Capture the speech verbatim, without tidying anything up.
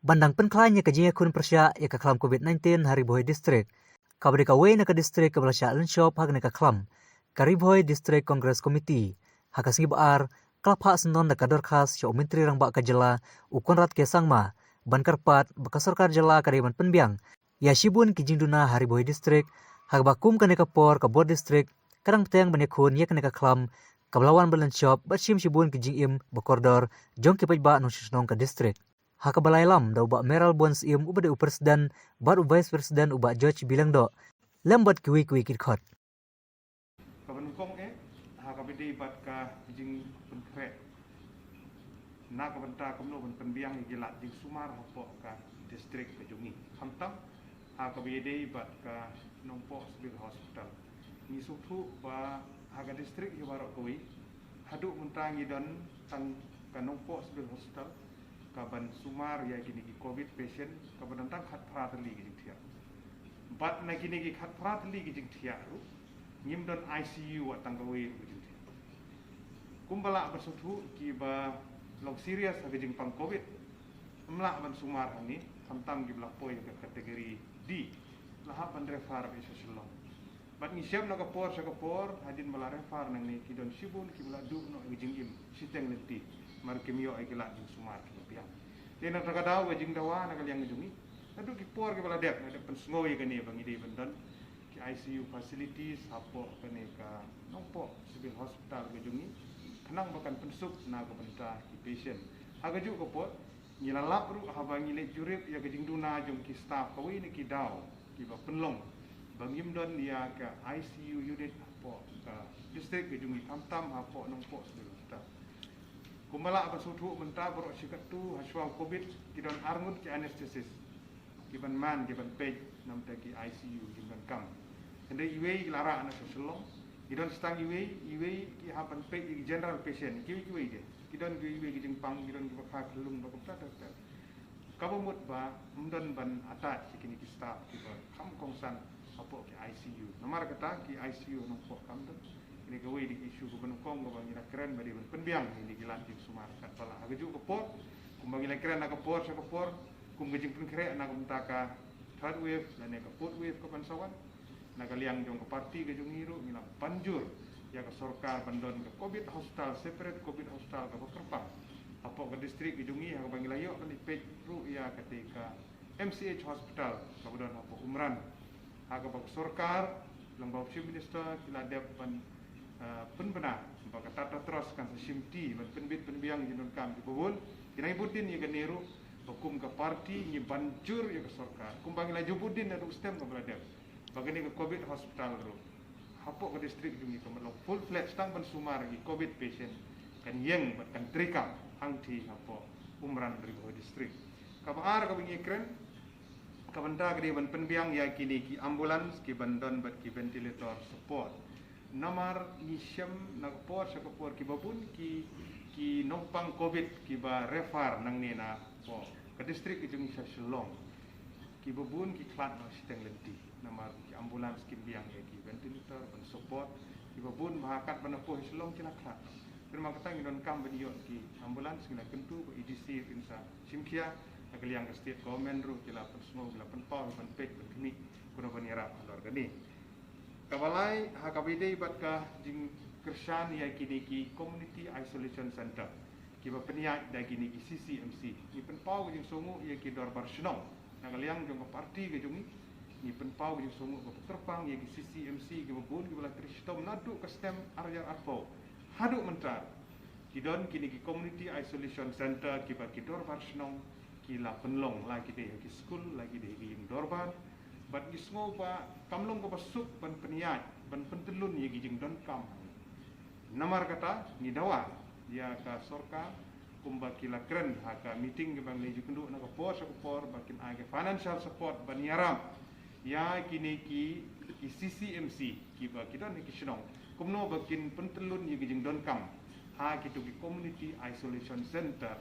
Ban dang pynkhlaiñ ïa ka jingïakhun pyrshah ïa ka khlam covid nineteen ha Ri Bhoi District, kaba dei kawei na ka district kaba la shah lynshop ha kane ka khlam, ka Ri Bhoi District Congress Committee ha ka sngi Ba-ar ka la phah syndon da ka dorkhas sha u Myntri Rangbah ka jylla, u Conrad K Sangma, ban kyrpad ba ka sorkar jylla ka dei ban pynbiang ïa shibun ki jingduna ha Ri Bhoi District, ha kaba kum kane ka por ka bor district ka dang bteng ban ïakhun ïa kane ka khlam kaba la wan ban lynshop bad shim shibun ki jingim ba kordor jong ki paidbah nongshong shnong ka district. Ha kaba la ïalam da u Bah Mayralborn Syiem uba dei u president bad u vice president u Bah George B Lyngdoh lem bad kiwei kiwei ki dkhot. Kaba nyngkong eh, ha kaba ïadei bad ka jingpynkhreh na ka bynta kumno ban pynbiang ïa ki lad jingsumar hapoh ka district ka jong ngi. Khamtam ha kaba ïadei bad ka Nongpoh Civil Hospital. Ngi sngewthuh ba ha ka district hi baroh kawei, haduh mynta ngi don tang ka Nongpoh Civil Hospital ka ban sumar ïa kine ki covid patient, ka ban don tang khatphra tylli ki jingthiah. Bad na kine ki khatphra tylli ki jingthiah ruh, ngim don I C U wat tang kawei ruh ki jingthiah. Kumba lah ban sngewthuh kiba long serious ha ka jingpang covid, ym lah ban sumar hangne, khamtam kiba la poi ha ka category D la hap ban refer beit sha Shillong. Bad ngi shem na ka por sha ka por, hadien ba la refer nangne ki don shibun kiba la duh noh ïa ka jingim shiteng lynti, namar kim ïoh ïa ki lad jingsumar kiba biang. Te na kata ka daw ka jingdawa na ka liang ka jong ngi, naduh ki por kiba la dep, la dep pynsngew ïa kane ba ngi dei ban don ki I C U facilities hapoh kane ka Nongpoh Civil Hospital ka jong ngi, khnang ba kan pynsuk na ka bynta ki patient. Ha kajuh ka por, ngi la lap ruh haba ngi leit jurip ïa ka jingduna jong ki staff, kawei na ki daw kiba pynlong ba ngim don ïa ka I C U unit hapoh ka district ka jong ngi, khamtam hapoh Nongpoh Civil Hospital. Kumba lah ban sngewthuh mynta, baroh shi katto ha shuwa u covid ki don arngut ki anesthetist kiban man, kiban peit na bynta ki I C U, ki ban kam. Hynrei iwei ki la rah noh sha Shillong, ki don shi tang iwei, iwei ki hap ban peit ïa ki general patient, kiwei kiwei de. Ki don kiwei kiwei ki jingpang, ki don kiba kha khyllung, ba kumta ter ter. Kaba mut ba ym don ban attach ïa kine ki staff kiba kham kongsan hapoh ki I C U. Namar kata ki I C U Nongpoh kam don. Kane kawei de ki issue kaba nyngkong kaba ngi la kren ba dei ban pynbiang ïa kine ki lad jingsumar katba lah. Ha kajuh ka por, kumba ngi la kren na ka por sha ka por, kum ka jingpynkhreh na ka bynta ka third wave lane ka fourth wave ka ban sa wan, na ka liang jong ka party ka jong ngi ruh ngi la ban jur ïa ka sorkar ban don ka covid hospital, separate covid hospital kaba kyrpang hapoh ka district ka jong ngi, ha kaba ngi la ïoh ban ïa peit ruh ïa kata ka M C H hospital kaba don hapoh Umran, ha kaba ka sorkar lyngba u Chief Minister ki la dep ban, eh, pynbna ba ka Tata Trust kan sa shimti ban pynbit pynbiang jingdonkam kiba bun. Ngi nang ïa bud dien ïa kane ruh ba kum ka party ngi ban jur ïa ka sorkar, kumba ngi la ju bud dien naduh stem kaba la dep, ba kane ka covid hospital ruh hapoh ka district jong ngi ka mut long full fledged tang ban sumar ïa ki covid patient, kan ïeng bad kan treikam hangtei hapoh Umran, Ri Bhoi District. Kaba ar kaba ngi kren, ka bynta ka dei ban pynbiang ïa kine ki ambulance ki ban don bad ki ventilator support. Namar ngi shem na ka por sha ka por kiba bun ki, ki nongpang covid kiba refer nangne napoh ka district ka jong ngi sha Shillong. Kiba bun ki khlad noh shiteng lynti. Namar ki ambulance kim biang ïa ki ventilator ban support. Kiba bun ba ha katba na poi Shillong ki la khlad noh. Te namar kata ngi donkam ban ïoh ki ambulance, ngi la kyntu ba A D C kin sa shim khia, na ka liang ka state government ruh ki la pynsngew, ki la pynpaw, ban peit, ban khmih kumno ban ïarap halor kane. Kaba lai, ha kaba ïadei bad ka jingkyrshan ïa kine ki community isolation center kiba pynïaid da kine ki C C M C. Ngi pynpaw ka jingsngewnguh ïa ki dorbar shnong. Na ka liang jong ka party ka jong ngi, ngi pynpaw ka jingsngewnguh kaba kyrpang ïa ki C C M C kiba bun kiba la trei shitom naduh ka snem ar hajar arphew haduh mynta. Ki don kine ki community isolation center kiba ki dorbar shnong ki la pynlong, la ki dei ha ki skul, la ki dei ha ki ïing dorbar. Bad ngi sngew ba kam long kaba suk ban pynïaid, ban pyntyllun ïa ki jingdonkam. Namar kata ngi dawa ïa ka sorkar, kumba ki la kren ha ka meeting kaba ngi la ïakynduh na ka por sha ka por, ba kin ai ka financial support ban ïarap ïa kine ki, ki C C M C kiba ki don ha ki shnong, kumno ba kin pyntyllun ïa ki jingdonkam ha kito ki community isolation center.